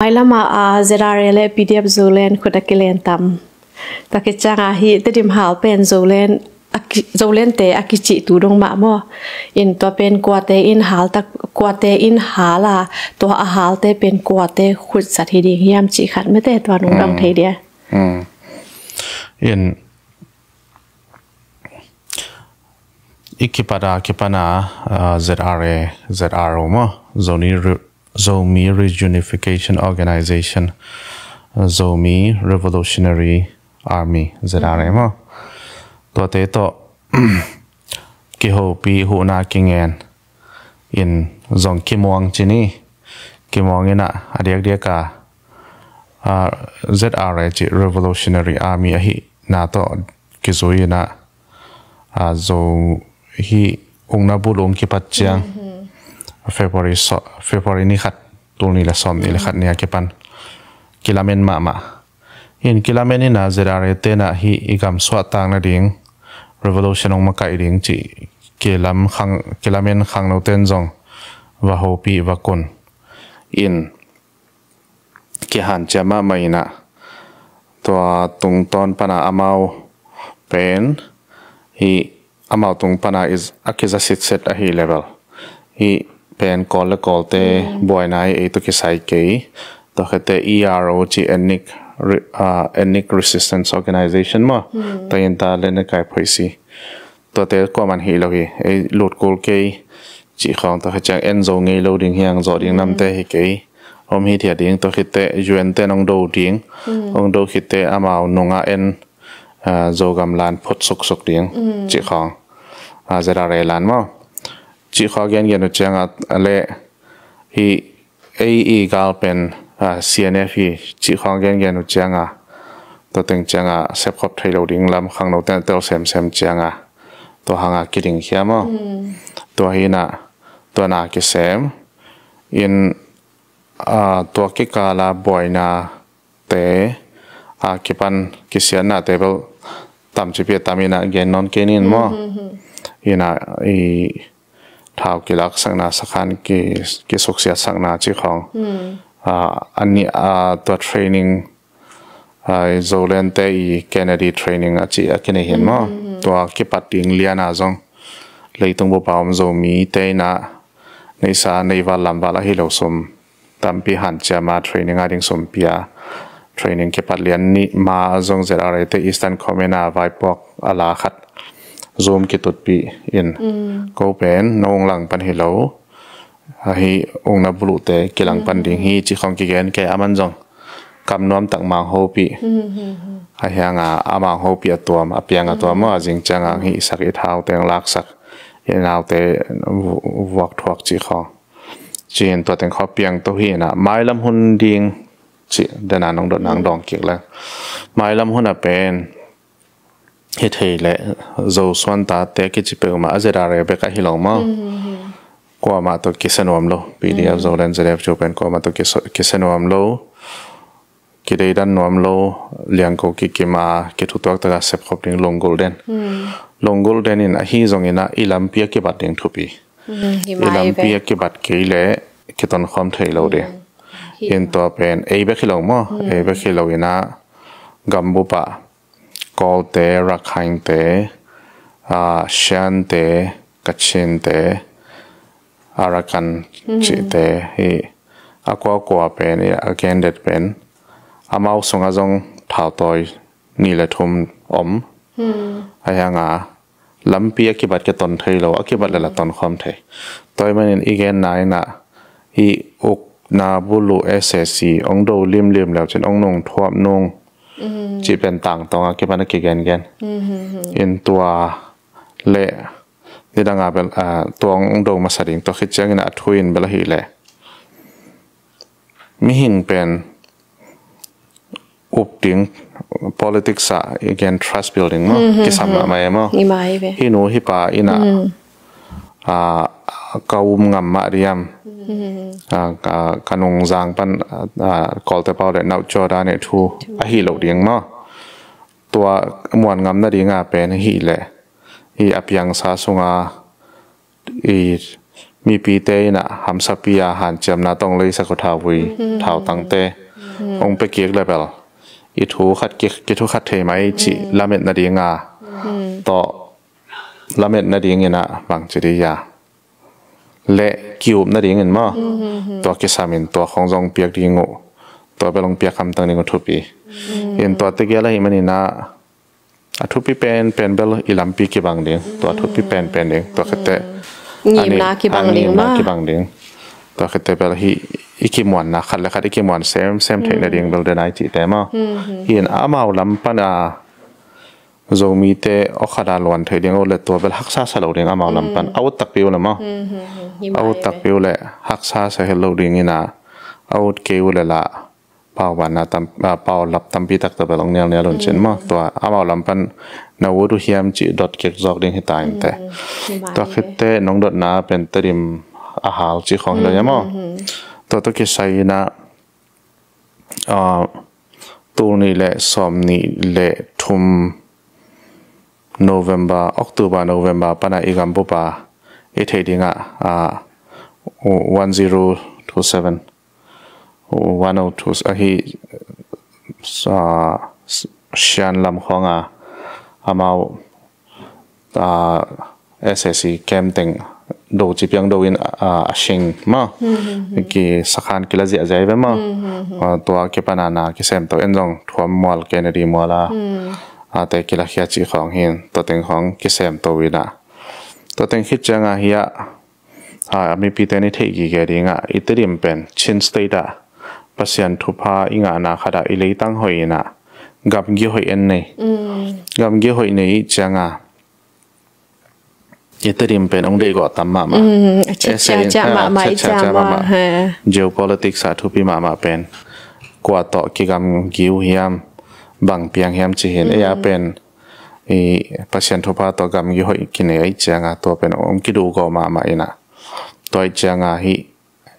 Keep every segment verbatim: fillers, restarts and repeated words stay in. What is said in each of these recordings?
Mailama a Z R A le P D F Zoland khut a kilen tam. Tua khit cianga hi Tedim hal pen Zoland a ki- Zolante a kicihtu dong mah maw? In tua pen kuate in hal tak kuate in hal a, tua a halte pen kuate khutsat hi ding hiam cih khat mete tua nung dong thei dia. In i kipat a kipan a, ah, Z R A, Z R O maw, Zomi Re- Zomi Reunification Organization, Zomi Revolutionary Army, Z R A maw, tuate tawh kihopi huhna kingen in zong kimuang cini, kimuang ina a diakdiak a, ah, Z R A cih Revolutionary Army ahi na tawh kizui ina, ah, Zo hi ukna bul ung kipat ciang February so- February ni khat, tul ni le sawm ni le khat ni a kipan kilamen mahmah. In kilamen ina Z R A tena hi i gam suahtak nading, revolution ong makaih ding cih kilam khang kilamen khangno ten zong va hopi va kun. In kihanciam mahmah ina tua tungtawn pana amau pen hi amau tung pana is a kiza sitset ahi level hi pen Kawl le Kawlte buaina hi ei tawh kisai kei. Tua khete E R O ci ethnic, re- ah, ethnic resistance organization maw, tua in ta le na kai phoisi. Tuate kuaman hi lo hi ei lut kul kei cih khawng, tua khit ciang en zo ngei lo ding hiang, zawh ding namte hi kei. Om hi thiat ding, tua khitte U N te nong do ding, ong do khitte amau nunga en, ah, Zogam lan phut suksuk ding cih khawng, ah, Z R A lan maw, cih khawng gen gen uh cianga le hi ei i gal pen, ah, C N F hi cih khawng gen gen uh cianga, tua teng cianga sepkhop thei lo ding lam khangno ten tel semsem cianga, tua hanga kiding khia maw, tua hina tua na kisem in, ah, tua kikala buaina te, ah, kipan kisiatna te bel tamcipi a tam ina gen nawn kei nin maw, ina i thau kilaksakna sakhan ki- kisuksiatsakna cih khawng, ah, an ni, ah, tua training, ah, Zolente i Kennedy training a cih a kinei hin maw, tua kipat ding liana zong leitung bupa om Zomite ina neisa neival lamval ahi lo sum tampi hanciama training a ding sum pia, training kipat lian nih ma zong Z R A te Eastern Command a vaipuak a la khat Zoom kitutpih in, ko pen nong lang pan hi lo, ahi ukna buluhte kilang pan ding hi cih khawng kigen kei, aman zong kam nuam tak mang hopih. A hianga a mang hopih a tuam, a piang a tuam maw, a zing cianga hi i sak i thau teng laksak, i naute vu- vuak thuak cih khawng. Cin tua teng khaw piang to hi ina mailam hun ding cih dena nong dot nang dawng kik le. Mailam hun a pen hi thei le Zo suan tate kici peuhmah a Z R A bek ahi lo maw. Kuamah tawh kisia nuam lo, P D F Zoland Z F cu pen kuamah tawh kisia- kisia nuam lo, kideidan nuam lo, liangko kikima kithutuak taka sepkhop ding lunggulh den. Lunggulh den in ahi zongin ah i lampi a kibat ding thupi. I lampi a kibat kei le kitonkhawm thei lo ding. In tua pen ei bek hi lo maw, ei bek hi lo in ah gambup ah Kawlte, Rakhaingte, ah, Shante, Kachinte, Arakan cihte hi a kuakua pen i a gendet pen amau sungah zong thautawi nih le thum om. A hianga lampi a kibat kiton thei lo, a kibat le la tonkhawm thei. Tua ahih manin i genna in ah i ukna buluh S A C ong do limlim leucin ong nung thuap nung cih pen tangtong a kipan a kigengen. In tua le nidanga bel, ah, tua ong do masa ding, tua khit ciangin a thu in bel ahih leh mihing pen up ding, politics ah i gen trust building maw, kisam mahmah e maw. Hi nu hi pa in ah, ah, ka um ngam mah diam, ah, ka, ka nungzang pan, ah, Kawlte pau le nauh cawda ne thu ahi lo ding maw. Tua muan ngam nadinga pen hi leh i a piangsa sunga i mipite in ah hamsapi a hanciamna tawh hong leisak uh thauvui, thautangte hong pia kik le bel i thu khat ki, kithu khat thei mai cih lamet nading a, tawh lamet nading in ah bangci dih a, le ki-up nading in maw, tua kisam in tua khong zong piak ding uh, tua bel hong piak hamtang ding uh thupi. In tua tegel ahih manin ah a thupi penpen bel i lampi kibang ding, tua thupi penpen ding, tua khit teh ngimna kibang ding maw, kibang ding. Tua khit teh bel hih i kimuanna khat le khat i kimuan semsem theih nading bel denai cihte maw. Hi in amau lam pan a Zomite awkhat a luan theih ding a ut le tua bel haksa sa lo ding amau lam pan. A ut takpi uh le maw, a ut takpi uh le haksa sa het lo ding in ah, a ut kei uh le lah pau banna tam, ah, pau lap tampi tak tawh bel hong nialnial un cin maw. Tua amau lam pan na ut uh hiam cih dot kik zawk ding hi ta in teh. Tua khit teh nong dotna pen Tedim a hal cih khawng hi lo hiam maw. Tua tawh kisai in ah, ah, tul nih le sawm nih le thum November, October, November pan a i gambup a i theih ding ah, ah, one zero two seven, one oh two ahi, ah, Shan lam khawng a amau, ah, S A C camp teng do ci piang do in, ah, a sing maw. Ki sakhan kila ziahziah ve maw. Ah, tua kipan a na kisem to en zong thuam mual Kennedy mual a, ah, te kila khia cih khawng hi in tua teng khawng kisem to in ah, tua teng khit ciang a hi a, a mipite in i theih gige ding ah i Tedim pen Chin State ah Pasian thupha i ngahna khat ah i leitang hoih in ah gamgi hoih en nei. Gamgi hoih nei i ciang a i Tedim pen hong deihgawh tam mahmah. Geopolitics ah thupi mahmah pen kua tawh kigamgi uh hiam, bang piang hiam ci hi in. Ei a pen i Pasian thupha tawh gamgi hoih kinei ahih ciang a tua pen hong kiduhgawh mahmah in ah, tua ahih ciang a hih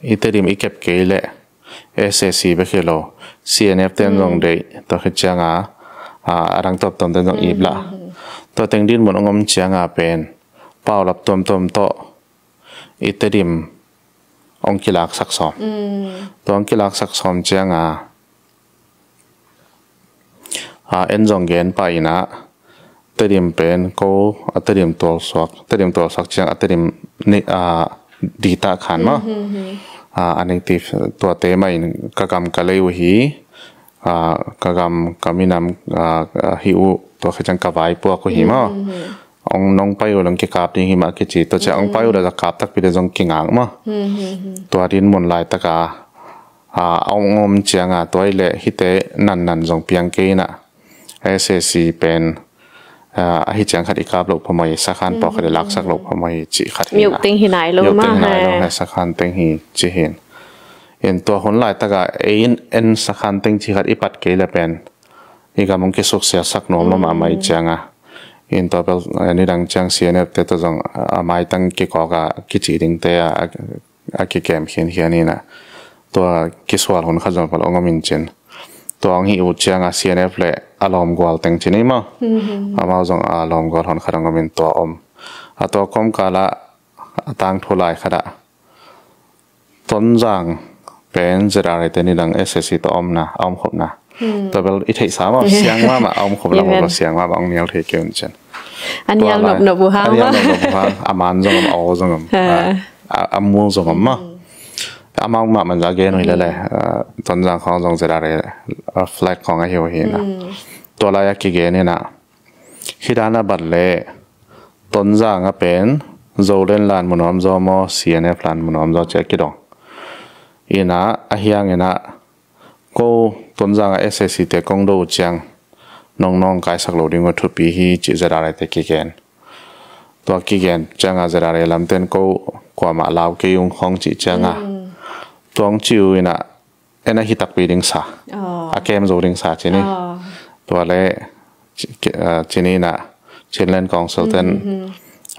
i Tedim i kep kei leh S A C bek hi lo, C N F ten zong deih, tua khit ciang a, a, a dang tuamtuam ten zong ip lah. Tua teng dinmun hong om ciang a pen paulap tuamtuam tawh i Tedim hong kilaksak sawm. Tua hong kilaksak sawm ciang a, a, en zong gen pah in ah Tedim pen ko a Tedim tualsuak, Tedim tualsuak ciang a Tedim ni, a, dita khan maw. A, a native tuate mah in ka gam ka lei uh hi, a, ka gam ka minam, a, a, hi uh, tua khit ciang ka vaipuak uh hi maw. Hong nong pai uh le hong kikap ding hi mah kici, tua ciang hong pai uh le ka kap takpi le zong kingak maw. Tua dinmun laitak a, a, hong om ciang a tua hi leh hihte nannan zong piang kei in ah S A C pen, a, ahi ciang khat i kap loh phamawh hi, sakhan pawlkhat i laksak loh phamawh hi cih khat hi. Miuk teng hi nai lo maw, sakhan teng hi ci hi in. In tua hun laitak a ei in en sakhan teng cih khat i pat kei le pen i gam hong kisuksiasak nuam lo mahmah i ciang a. In tua bel, eh, nidang ciang C N F te tawh zong, a, maitang kikawk a kici dingte a, a, a kikem khinkhian in ah tua kisual hun khat zong pal hong om in cin. Tua hong hih uh ciang a C N F le a lawmgual teng ci ni maw. Amau zong a lawmgual hun khat hong om in tua om. A tua kawmkal ah a tangthu lai khat ah Tonzang pen Z R A te nidang S A C tawh a omna, a omkhopna. Tua bel i theihsa maw, siang mahmah, a omkhop lam uh lo siang mahmah, hong nial thei kei un cin. A nial nopnop uh hang, a man zong om, a aw zong om. A, a mu zong om maw. Amau mahmah zah gen uh hi lele, a, Tonzang khawng zong Z R A, a, flag khawng ahi uh hi na. Tua lai a kigen hi na. Hih dan a bat leh Tonzang a pen Zoland lan mu nuam zaw maw, C N F lan mu nuam zaw ci a kidong. Ina a hiang ina ko Tonzang a S A C te kong do uh ciang nong nawngkaisak lo ding uh thupi hi ci Z R A te kigen. Tua kigen ciang a Z R A lamten ko kuamah lau kei ung khawng cih ciang a. Tua hong ci uh ina en a hi takpi ding sa. A kem zo ding sa ci ni. Tua le ci, ki, a, ci ni na Chinland Council ten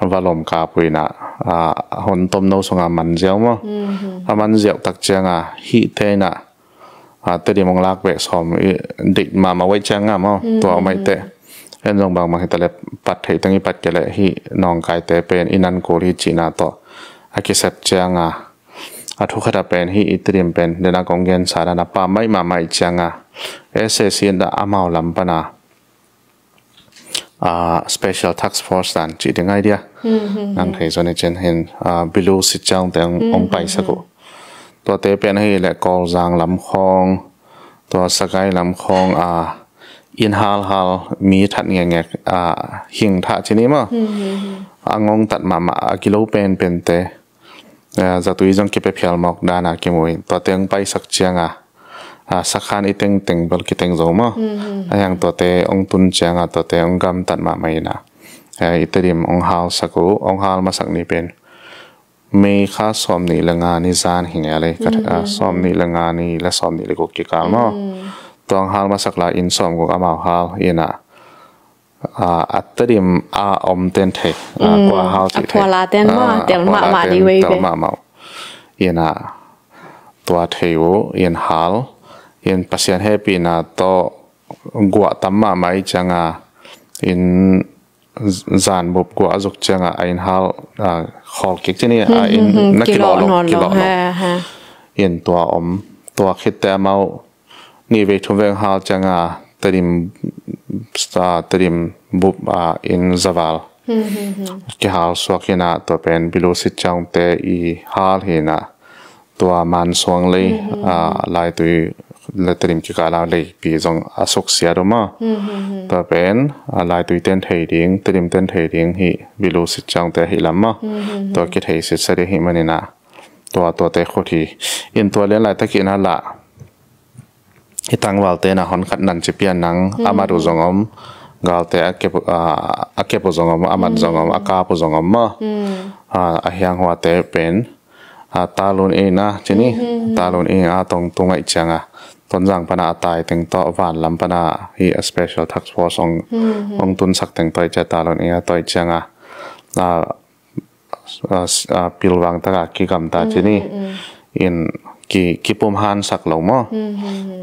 va lom kap uh ina, a, hon tomno sunga man ziau maw. A man ziau tak ciang a hih te ina, a, Tedim hong lak beh sawm i deih mahmah uh aih ciang a maw. Tua uh maih te en zong bangbang hi ta le pat theih teng i pat kei le hih nawngkaite pen i nan kul hi cihna tawh a kisat cianga a thu khat a pen hi i Tedim pen dena kong gensa dan a pammaih mahmah cianga S A C in dah amau lam pana a special task force dan cih ding ai dia. Nang thei zon i cin hin a Bilu sit ciang te ong paisak uh. Tuate pen hi le Kawlzang lam khawng, tua Sagai lam khawng a inn halhal mi that ngekngek a hing thah cini maw. A ngongtat mahmah a kilo penpente zatui zong kipia phial mawk dana kimu in tuate ong paisak cianga a sakhan i tengteng bel kiteng zo maw. A hiang tuate ong tun cianga tuate ong gamtat mahmah ina i Tedim ong halsak uh. Ong hal masak ni pen May kha sawm nih le nga ni zan hi ngei lei ka sawm nih le nga ni le sawm nih le guk kikal maw. Tuang hal masak la inn sawm guk amau hal ina a Tedim a om ten thei a kua hal cih thei. A kua la ten maw, a tel kua la mahmah ten ni wei tel ve. Mahmah ina tua thei uh in hal in Pasian hehpihna tawh guah tam mahmah i cianga in zan bup guah a zuk cianga a inn hal a khawl kik cini a inn na kilawh lo, kilawh lo. In tua om tua khitte amau nih vei thum vei hal cianga Tedim a Tedim bup a inn zaval kihal suak ina tua pen Bilu sit ciangte i hal hina tua Mansuang lei a Laitui le Tedim kikala leipi zong a suksiat uh maw. Tua pen a Laitui ten thei ding, Tedim ten thei ding hi Bilu sit ciangte hi lam maw. Tua kithei sitsa ding hi manina tua tuate khut hi. In tua lian laitak ina la i tangvalte na hon khat nan ci pian nang a mat uh zong om, galte a kep uh zong om, a mat zong om, a kap uh zong om maw. A hiang huate pen a talun ina cini talun ina tong tungaih cianga Tonzang pana a tai teng tawh van lam pana hi a special task force ong ong tunsak teng tawh i cia talun ina tawh i cianga a pilvang taka kigamta cini in ki kipum hansak lo maw.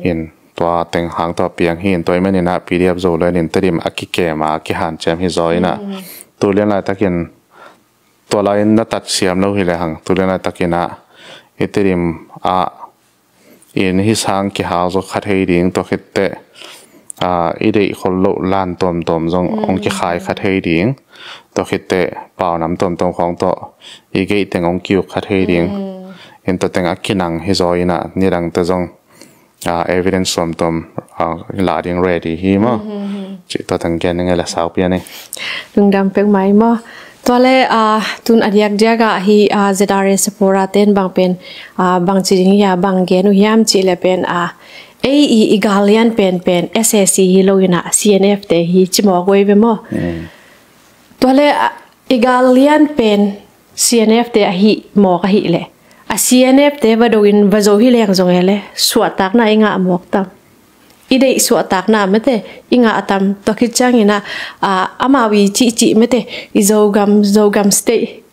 In tua teng hang tua piang hi in tua i manina P D F Zoland in Tedim a kikema kihanciam hi zaw ina tu lian laitakin tua lai in na tat siam lo hi le hang tu lian laitakina i Tedim a in hi sang kihal zo kha thei ding tua khitte a i deih khol loh lan tuamtuam zong ong kikhai kha thei ding tua khitte paunam tuamtuam khawng tawh i geih teng ong kiuk kha thei ding in tua teng a kinang hi zaw ina nidangte zong a evidence tuamtuam a la ding ready hi maw. Cih tua teng gen ning e la sau pian e. Lungdam pek mai maw. Tua le a tun a diakdiak ah hi a Z R A supporter ten bang pen a bang ci ding hi a bang gen uh hiam cih le pen a ei i i gal lian penpen S A C hi lo ina C N F te hi ci mawk wei ve maw. Tua le a i gal lian pen C N F te ahi mawk ahi le a C N F te va do in va zo hi leng zong e le suahtakna i ngah mawk tam. I deih suahtakna mete i ngah tam tua khit ciangina a amau i cihcih mete i Zogam Zogam state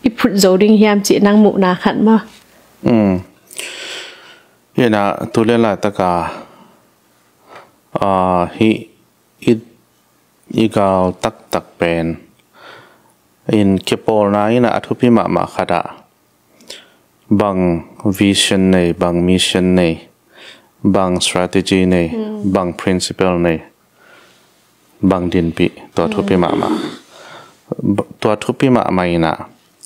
i phut zo ding hiam cih nang muhna khat maw. Ina tu lian laitaka a hi i i gal taktak pen in kipawlna ina a thupi mahmah khat ah bang vision nei, bang mission nei, bang strategy nei, bang principle nei, bang dinpih tua thupi mahmah. Tua thupi mahmah ina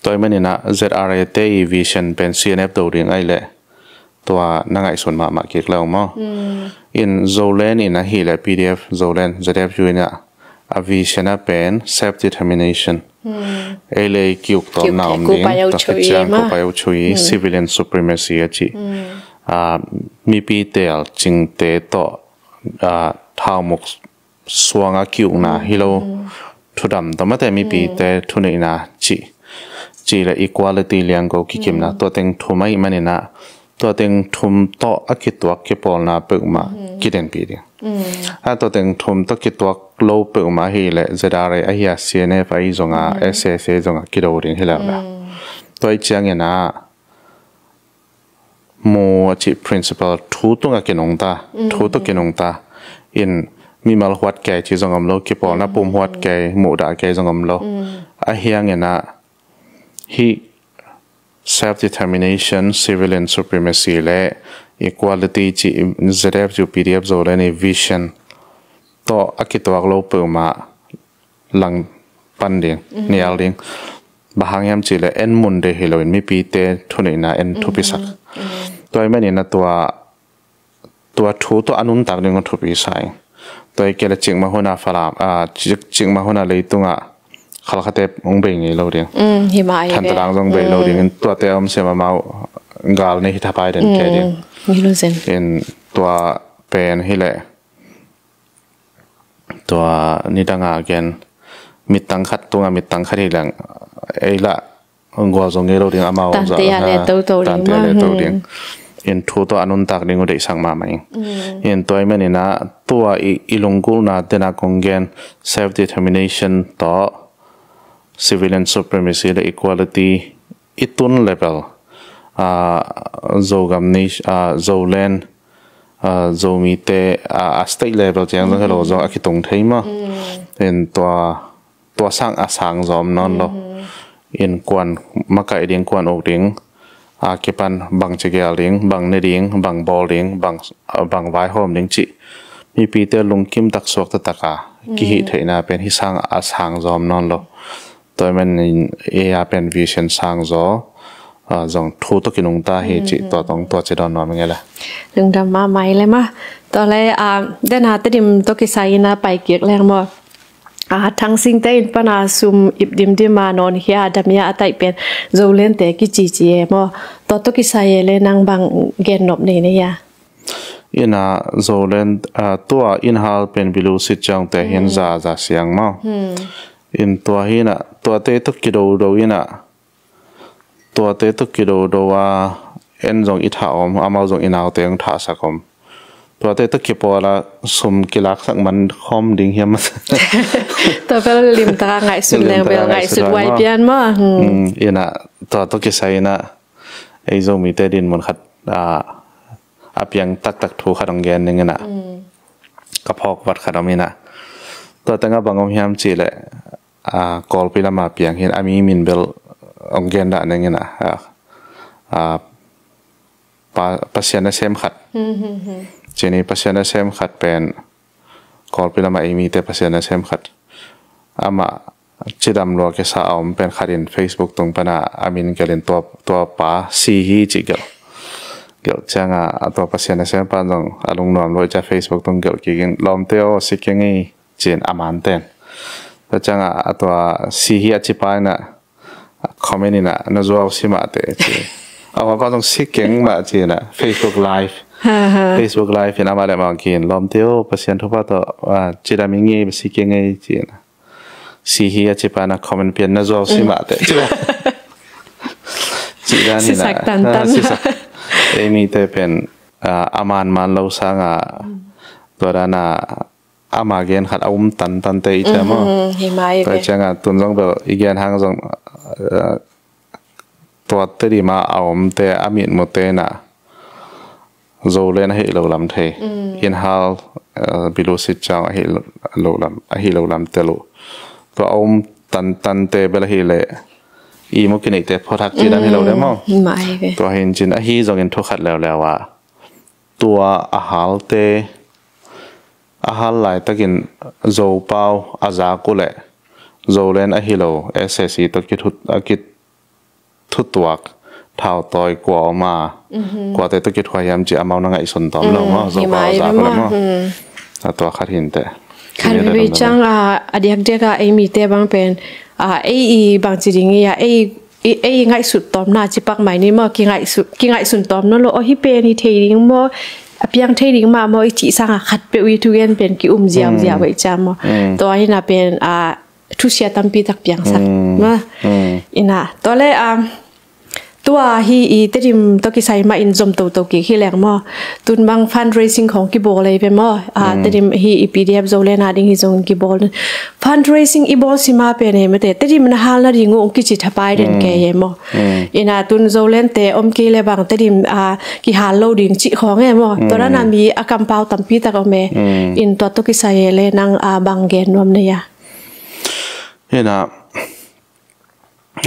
tua i manina Z R A te i vision pen C N F do ding ai le tua na ngaihsun mahmah kik lo maw. In Zoland in ahi le P D F Zoland Z F U in a vision a pen self determination ei le kiuk tawm na om ding tua khit ciang ko pai u chui civilian supremacy a ci mipi tel cingte tawh thaumuk suanga kiukna hi lo thudam tawh mate mipite thuneihna cih cih le equality liangko kikimna tua teng thum ahi manina tua teng thum tawh a kituak kipawlna peuhmah kidenpih ding. A tua teng thum tawh kituak lo peuhmah ahi le Z R A ahi a C N F ahi zonga S A C ahi zonga kido ding hi lo la. Tua i ciangina mu a cih principle thu tunga kinungta thu tawh kinungta in mimal huat kei ci zong om lo kipawlna pum huat kei muhdah kei zong om lo. A hiangina hi self-determination, civilian supremacy le equality cih ZFU PDF Zoland i vision tawh a kituak lo peuhmah lang pan ding, nial ding. Bang hang hiam cih leh en mun deih hi loin mipite thuneihna en thupisak. Tua ahih manin a tua tua thu tawh a nuntak ding uh thupi sa ing. Tua hi kei leh cikmah hun a Falam, ah, cik, cikmah hun a leitungah Khalkhate hong bei ngei lo ding. Thantlang zong bei lo ding. In tuate a om sem amau gal nei hi thapai den kei ding. In tua pen hi leh tua nidang a gen mittang khat tungah mittang khat hi leng ei lah gualzo ngei lo ding amau tante a le toto ding tante a le to ding. In thu tawh a nuntak ding uh deihsak mahmah ing. In tua ahih manin a tua i, i lunggulhna dena kong gen self determination tawh civilian supremacy le equality i tun level, ah, Zogam nation, ah, Zoland, ah, Zomite, ah, a state level ciang zong hi lo zong a kitung thei maw. In tua tua sang a sang zawm nawn lo. In kuan makaih ding, kuan uk ding, a kipan bang ci gel ding, bang ne ding, bang bawl ding, bang, bang vaihawm ding cih mipite lungkim tak suak taktak a kihih theihna pen hi sang a sang zawm nawn lo. Tua ahih manin ei a pen vision sang zaw, a, zong thu tawh kinungta hi cih tua tawh tua ci dawn nuam ing ei le. Lungdam mahmah ei le maw. Tua le, a, dena Tedim tawh kisai in a pai kik leng maw. A, Thang Singte inn pana sum ip dimdim a nawn hi a, dam hi a, a taih pen Zolente kicici e maw. Tua tawh kisai e le nang bang gen nop nei na hia? In a Zoland, a, tua in hal pen Bilu Sit Ciangte hi in za, za siang maw. In tua hi in a, tuate tawh kidodo in a, tuate tawh kidodo a, en zong i thah om, amau zong i naute hong thahsak om. Tuate tawh kipawl a sum kilaksak man khawm ding hiam? Tua bel limtak a ngaihsut leng bel ngaihsut huai pian maw. Hmm. Hmm, in a, tua tawh kisai in a, ei Zomite dinmun khat, a, a piang taktak thu khat hong gen ning in a. Hmm. Ka phawk vat khat om in a. Tua teng a bang om hiam cih leh, a, Kawlpi lam a piang hi in a mi min bel hong gen dah ning in a, a, a, pa, Pasian nasem khat. Hmm, hmm, hmm. Cih ni Pasian nasem khat pen Kawlpi lam a ei mite Pasian nasem khat. Amah cidam lua kisa a om pen khat in Facebook tung pan a a min gelh in tua, tua pa si hi cih gelh. Gelh ciang a, a tua Pasian nasem pa zong a lungnuam lua ciang Facebook tung gelh kik in lawmte aw si keng ei ci in a man ten. Tua ciang a, a tua si hi a ci pa in a comment in a na zuau si mah teh ci. A pa zong si keng mah ci in a Facebook Live. Ha, ha. Facebook Live in amah le amah ki in lawmte aw Pasian thupha tawh, a, cidam ing ei si keng ei ci in a. Si hi a ci pa na comment pian na zuau si mah teh. Ci dan hi na. Sisak tantan. Ah, sisak. Ei mite pen, ah, a man man lo sang a, tua dan a, ama gen khat a um tantan te i ci a maw. Mhm, hi mai ve. Tua ciang a tun zong bel i gen hang zong, ah, tua Tedim a a omte a mitmute in a Zoland ahi lo lam thei. Mm. In hal, eh, Bilu Sit Ciang ahi lo lam, ahi lo lam tel uh. Tua a um tantante bel ahi leh ihmu kineihte phuathak ci dan hi lo le maw. Mm, mah ahi ve. Tua hi in cin ahi zongin thu khat leuleu a tua a halte a hal laitakin Zopau a zak uh leh Zoland ahi lo SAC tawh kithut, a kit thutuak thautawi kua om a, mhm, kuate tawh kithuah hiam ci amau na ngaihsun tawm lo maw. Mm, Zopau a zak uh leh maw. Mm. A tua khat hi in teh. Khat veve ciang a, a diakdiak a ei mite bang pen, a, ei i bang ci ding i a, ei, i, ei ngaihsut tawmna ci pak mai ni maw, kingaihsut, kingaihsun tawm nawn lo, aw hih pen hi thei ding maw, a piang thei ding mah maw, i cih sang a khat peuh i thugen pen ki um ziauziau, mm, ei ciang maw. Mm. Tua hi in a pen, a, thusia tampi tak piangsak. Mm. Maw. Mm. In a, tua le, um, tua hi i Tedim tawh kisai mah in zom toto kik hi leng maw. Tun bang fundraising khong kibawl ei ve maw. A, mm, Tedim hi i PDF Zoland a ding hi zong kibawl. Fundraising i bawl si mah pen ei mate. Tedim na hal nading uh hong kici thapai den, mm, kei ei maw. Mm. In a tun Zolandte om kei le bang Tedim, a, kihal lo ding cih khong ei maw. Mm. Tua dan a mi a kampau tampi tak om ei. Mm. In tua tawh kisai ei le nang, a, bang gen nuam na hia? Hi in a,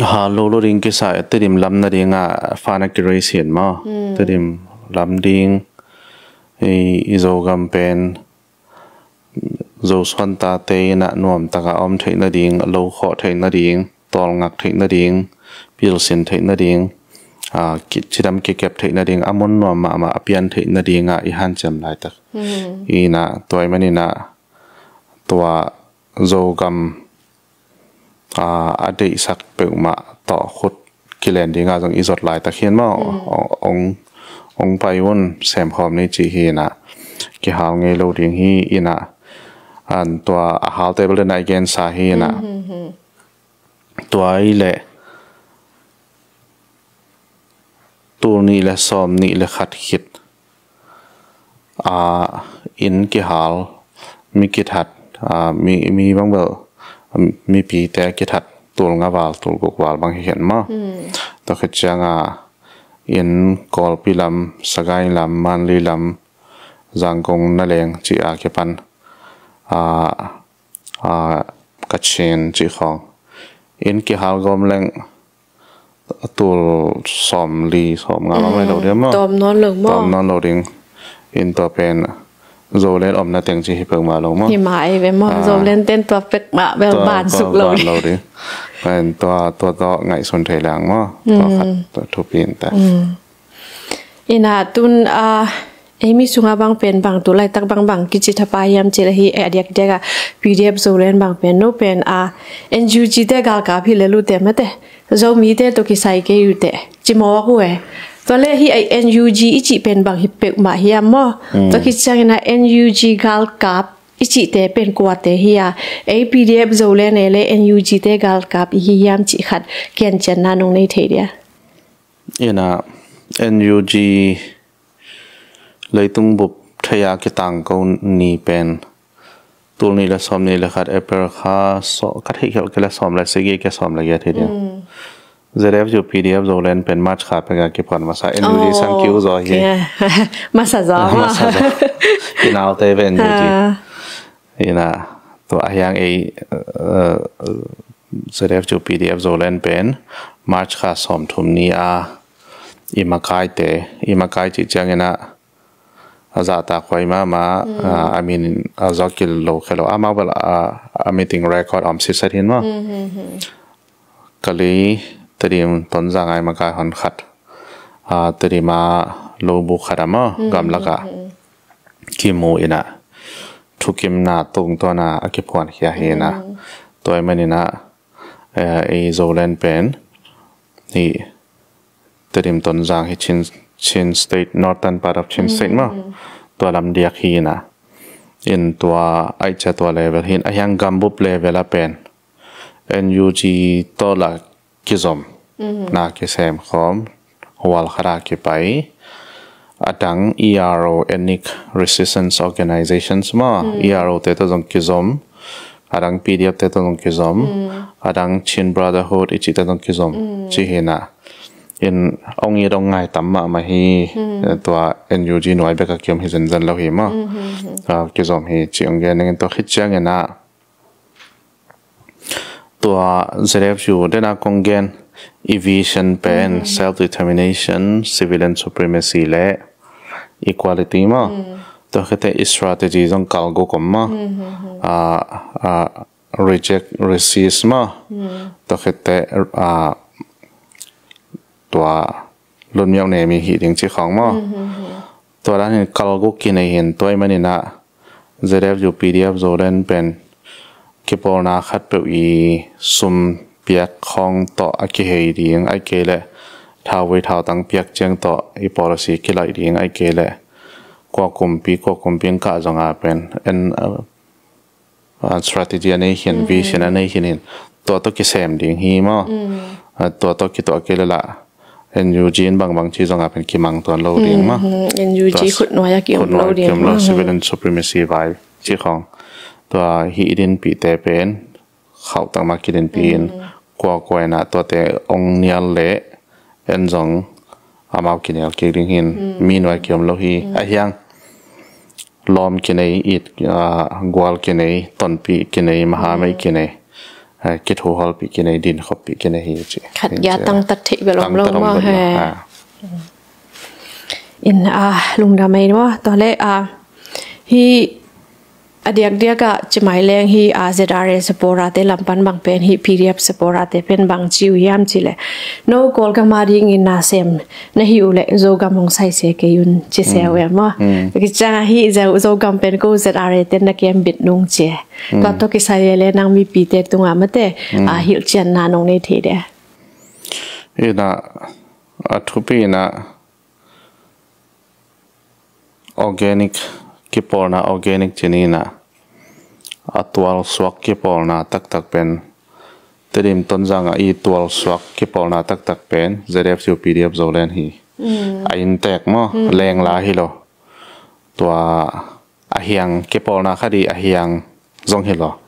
Ha lo lo ding kisa, Tedim lam nading a fa na ki raise hi maw. Tedim lam ding i, i Zogam pen Zosuan tate in a nuam taka om theih nading, lo khawh theih nading, tawlngak theih nading, pilsin theih nading, a, ki, cidam kikep theih nading, a mun nuam mahmah a pian theih nading a i hanciam laitak. Ina tua i manin a tua Zogam a, a deihsak peuhmah tawh khut kilen dinga zong i zot laitak hi maw. Ong, ong, ong pai un, semkhawm ni ci hi ina, kihal ngei lo ding hi ina. An tua a halte bel dena i gensa hi ina. Tua i le tul nih le sawm nih le khat khit, a, inn kihal, mi kithat, a, mi, mi bangbel, mipite kithat tul nga val, tul guk val bang hi hen maw. Tua khit cianga inn Kawlpi lam, Sagaing lam, Manli lam, Zangkong, Naleng ci a kipan, a, a, Kachin ci khawng inn kihal gawm leng tul sawm li, sawm nga bang lai lo dia maw. Tawm nawn lo maw. Tawm nawn lo ding. Inn tua pen Zoland omna teng ci hi peuhmah lo maw. Hi mah ei ve maw. Zoland ten tua pek mah bel ban suk lo ding. Tua, tua, tua ngaihsun thei lang maw. Tua khat, tua thupi in ta. Ina tun, a, ei mi sunga bang pen bang tu laitak bang bang kici thapa hiam ci la hi, a diak diak a P D F Zoland bang pen no pen a N U G te galkap hi le lute mate, Zomite to kisai kei ute ci mawk uh e. Tua le hi a N U G i cih pen bang hi peuhmah hiam maw. Tua khit ciangin a N U G galkap i cihte pen kuate hi a, ei P D F Zoland e le N U G te galkap i hi hiam cih khat kiancianna nong nei thei dia. Ina N U G leitung bup thei a kitangko ni pen tul nih le sawm nih le khat April kha, so, ka theih khelh kei le sawm le sigi ke sawm le giat hi ding. Z F U P D F Zoland pen March kha peka kiphuan masa, N U G sang kiu zaw hi. Masa zaw. Masa zaw. Kinaute ve N U G. Ina tua hiang ei, eh, Z F U P D F Zoland pen March kha sawm thum ni a i makaite, i makai cih ciangin a, a zahtak huai mahmah, a, a min a zawkil lo khe lo. Amau bel a, a meeting record om sitset hin maw. Kali Tedim Tonzang ai makai hon khat, a, Tedim a lo bu khat a maw, gamlak a kimu ina thukimna tungtawn a a kiphuan khia hi ina. Tua i man ina, eh, i Zoland pen hi Tedim Tonzang hi Chin, Chin State, northern part of Chin State maw. Tua lam diak hi ina. In tua aicia tua level hin a hiang gambup level a pen N U G tawh la kizom na kisem khawm, hual khat a kipai. A dang E R O, Ethnic Resistance Organizations maw, E R O te tawh zong kizom. A dang P D F te tawh zong kizom. A dang Chin Brotherhood i cih te zong kizom ci hi na. In ong it ong ngai tam mahmah hi. Tua N U G nuai bek a kiom hi zenzen lo hi maw. Tua kizom hi ci ong gen ning, tua khit ciangin a tua Z F U dena kong gen i vision pen self determination, civilian supremacy le equality maw. Tua khit teh i strategy zong kal guk om maw. A, a, reject, resist maw. Tua khit teh, a, tua lunmiau ne mi hi ding ci khawng maw. Tua dan in kal guk kinei hin, tua i man ina Z F U P D F Zoland pen kipawlna khat peuh i sum piak khawng tawh a kihei ding, ai kei le thauvui thautang piak ciang tawh i policy kilaih ding, ai kei le kua kumpi, kua kumpi ang kah zong a pen en, a, strategy a nei hin, vision a nei hin hin, tua tawh kisem ding hi maw. A, tua tawh kituah kei le lah N U G in bangbang ci zong a pen kimang tuan lo ding maw. N U G khut nuai a kiom lo ding maw. Civilian supremacy vai ci khawng. Tua hi i dinpihte pen khauh tak mah kidinpih in, kua kua in a tuate ong nial le en zong amau kinial kik ding hin, mi nuai kiom lo hi. A hiang lawm kinei, it, a, gual kinei, tonpih kinei, mahamei kinei, eh, kithuhawlpih kinei, dinkhopih kinei hi ci. Khat gia tangtat theih bel om lo maw, he. In, ah, lungdam ei maw. Tua le, ah, hi a diakdiak ah ci mai leng hi, ah, Z R A supporter te lam pan bang pen hi, P D F supporter te pen bang ci uh hiam ci le, no Kawlgam a dingin na sem na hi uh le Zogam hong sai se kei un ci se uh hiam maw. Ki ciang a hi Zo, Zogam pen ko Z R A te na kem bit nung ci. Tua tawh kisai le nang mipite tungah mate, ah, hilhcianna nong nei thei de? Ina, a thupi ina organic kipawlna, organic ci ni ina, a tualsuak kipawlna taktak pen, Tedim Tonzang a i tualsuak kipawlna taktak pen Z F U P D F Zoland hi. A inntek maw, lengla hi lo. Tua a hiang kipawlna khat i a hiang zong hi lo.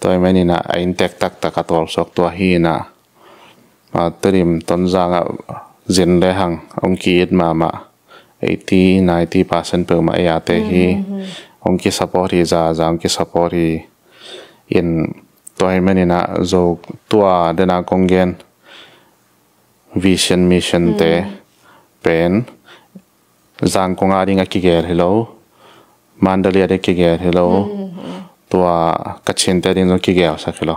Tua i menina a inntek taktak a tualsuak tua hi ina, ah, Tedim Tonzang ah zin le hang hong ki-it mahmah, eighty, ninety percent peuhmah ei a te hi. Hong ki-support hi, za za hong ki-support hi. In tua i menina zo tua dena kong gen vision mission te pen Zangkong a ding a kigel hi lo, Mandalay a ding a kigel hi lo, tua Kachin te a ding zong kigelsak hi lo.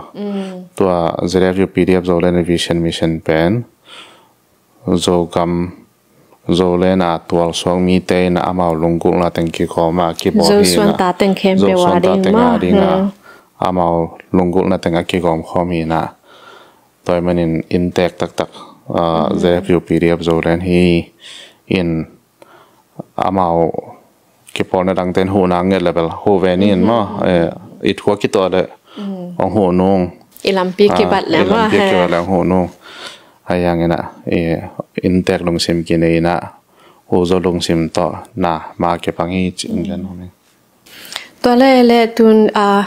Tua Z F U P D F Zoland vision mission pen Zogam, Zoland a tualsuak mite ina amau lunggulhna teng kigawm a kibawl hi ina. Zosuan ta teng khempeuh a ding a amau lunggulhna teng a kigawm khawm hi ina. Tua i manin inntek taktak, ah, Z F U P D F Zoland hi in amau kipawlna dangte in huhna nget le bel huh ve ni in maw, eh, i thu a kituah le hong huh nung. I lampi kibat le maw, i lampi kibat le hong huh nung. A hiang ina, eh, inntek lungsim kinei ina, huh zo lungsim tawh na ma kipang hi ci in gen nuam ing. Tua le le tun, ah,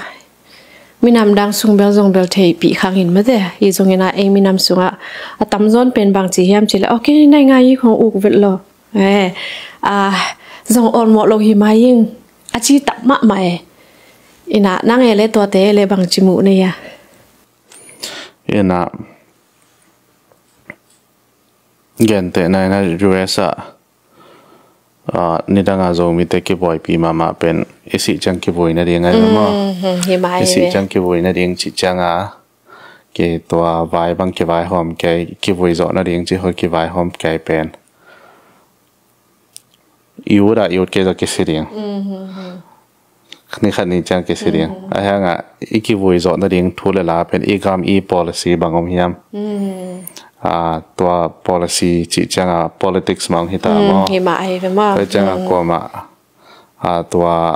minam dang sung bel zong bel theihpih khang in mate. Hi zongin ah ei minam sungah a tamzawn pen bang ci hiam ci le, okay, nai ngai i khong uk vet lo. Eh, ah, zong olmawh lo hi mai ing. A ci tak mahmah e. Ina nang e le tuate e le bang ci muh nei a? Ina gentehna ina U S ah, ah, nidanga Zomite kibuaipi mahmah pen i sih ciang kivui nading a hi maw? I sih ciang kivui nading cih cianga ki tua vai bang kivaihawm kei, kivui zawh nading cih hoi kivaihawm kei pen i ut a i ut kei zawh kisi ding. Ni khat ni ciang kisi ding. A hiangah i kivui zawh nading thu le la pen i gam i policy bang om hiam? Ah, tua policy cih cianga politics mah om hi ta maw? Hi mah hi ve maw? Tua cianga kuamah, ah, tua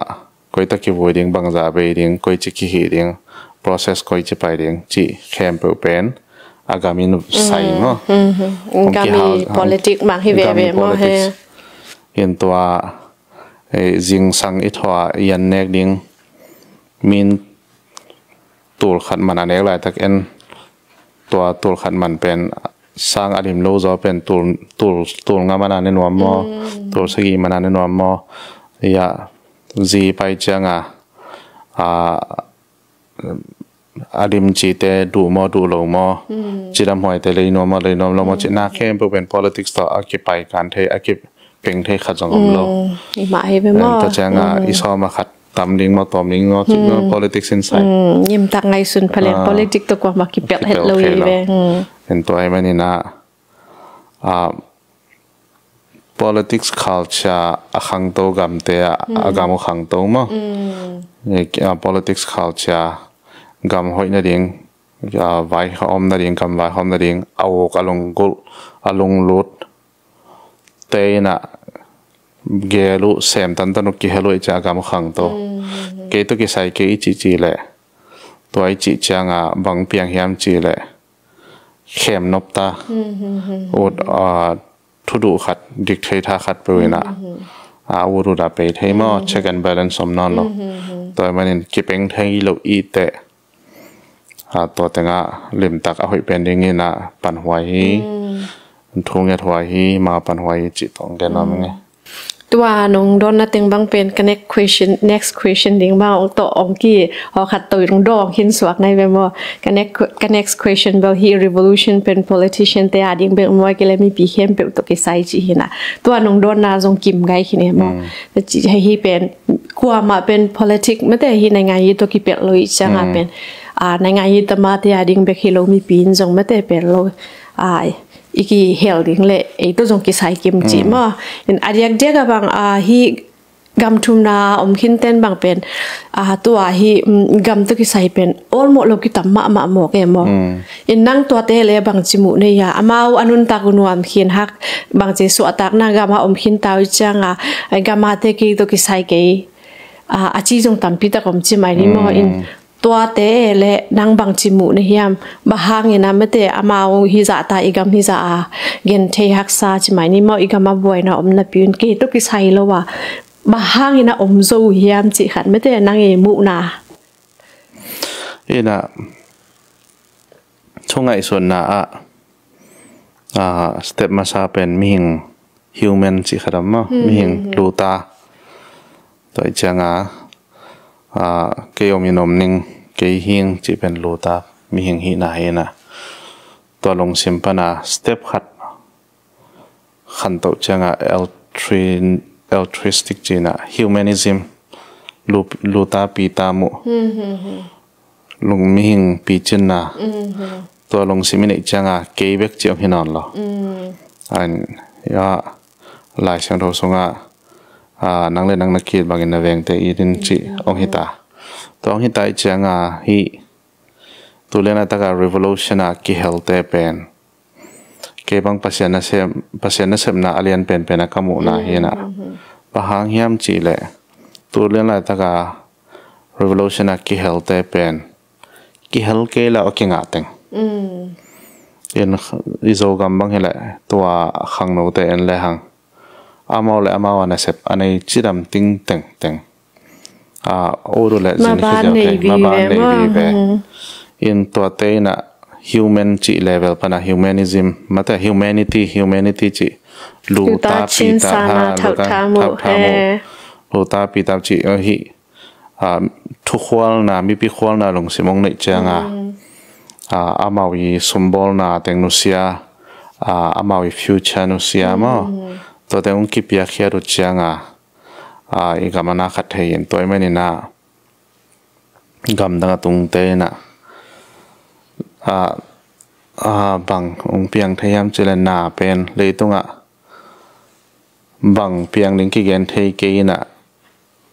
koi ta kivui ding, bangzah bei ding, koi ci kihih ding, process koi ci pai ding cih khempeuh pen a gam in sai maw? Gam i politic mah hi ve ve maw? He in tua eh, zingsang i thua i an nek ding, min tul khat man a nek laitak en, tua tul khat man pen sang a dim lo zaw pen tul, tul, tul nga man a ne nuam maw, tul sagih man a ne nuam maw, ia zi pai cianga, a, a dim cite duh maw, duh lo maw, cidam huaite lei nuam maw, lei nuam lo maw, cina khempeuh pen politics tawh a kipai kan thei, a kipeng thei khat zong om lo. I mah hi ve maw? Tua cianga i sawm a khat tam ding maw, tawm ding maw, cih maw, politics in sai. Ngimtak ngaihsun phaleng, politics tawh kuamah kipelh het lo hi ve. En tua hi manina, ah, politics culture a khangto gamte ah, a gam uh khangto maw? Eh, ah, politics culture gam hoih nading, ah, vai kha om nading, gam vai kha om nading, a uk a lunggulh, a lunglut te ina gel uh, sem tantan uh kihel uh i cia gam uh khangto. Kei tawh kisai kei i cihcih leh tua i cih cianga bang piang hiam cih leh khem nop ta. Ut, ah, thuduh khat, dik thei tha khat peuh ina, ah, ut ut a pei thei maw, check and balance om nawn lo. Tua manin kipeng thei lo i teh, ah, tua tenga limtak a hoih pen ding ina panhuai hi, thu nget huai hi, ma panhuai hi cih tawh gen nuam ing e. Tua nong dawnna teng bang pen ka next question, next question ding bang ong tawh ong ki hawkhat to ong dawng hin suak nai ve maw? Ka next, ka next question bel hi, revolution pen politician te a ding bek maw, kile mipi khempeuh tawh kisai ci hi na. Tua nong dawnna zong kim gai hi ne maw? Mm. Ci hi pen kuamah pen politic mate hi, naingan yi tawh kipelh lo i cianga pen a naingan yi tama te a ding bek hi lo, mipi in zong mate pelh lo a i kihel ding le ei tawh zong kisai kim ci maw? In a diakdiak a bang a hi gam thumna om khin ten bang pen a tua hi gam tawh kisai pen olmawh lo kitam mahmah mawk e maw? In nang tuate le bang ci muh nei a, amau a nuntak uh nuam khin hak, bang ci suahtakna gam a om khin tau i cianga gam a te kei tawh kisai kei a ci zong tampi tak om ci mai ni maw? In tuate le nang bang ci muh na hiam? Bang hangin a mate amau hi zah ta, i gam hi zah a gen thei haksa ci mai ni maw? I gam a buaina om napi un kei tawh kisai lo a bang hangin a om zo hiam ci khat mate nang i muhna. Ina thu ngaihsutna ah a step masa pen mihing, human ci khat om maw? Mihing luta. Tua i cianga a kei om in om ning, kei hing ci pen luta mihing hihna hi na. Tua lungsim pana step khat khantoh cianga altruistic cina, humanism, luta pita muh, lung mihing picinna. Tua lungsim i neih cianga kei bek ci ong hi nawn lo. An ya Lai Siangtho sunga a nang le nang na ki-it bangin na vengte it in ci ong hita. Tua ong hita i cianga hi tu lian a taka revolution a kihelte pen kei bang Pasian nasem, Pasian nasepna a lian penpen a ka muhna hi na. Bang hang hiam ci le tu lian a taka revolution a kihelte pen kihel kei la a kingah teng. In i Zogam bang hi le tua khangnote en le hang amau le amau a nasep a nei cidam ting teng teng a uru le zin hi vive. In tuate ina human ci level pana humanism mate humanity, humanity ci luta pita ha, luta pita ci hi. Thukhualna, mipi khualna lungsim ong neih cianga amau i sumbawlna teng nusia, amau i future nusia maw? Tua teng ong kipiakkhiat uh cianga i gam a na khat thei in tua i manina gamdang a tungte ina bang ong piang thei hiam ci le na pen leitungah bang piang ding kigen thei kei ina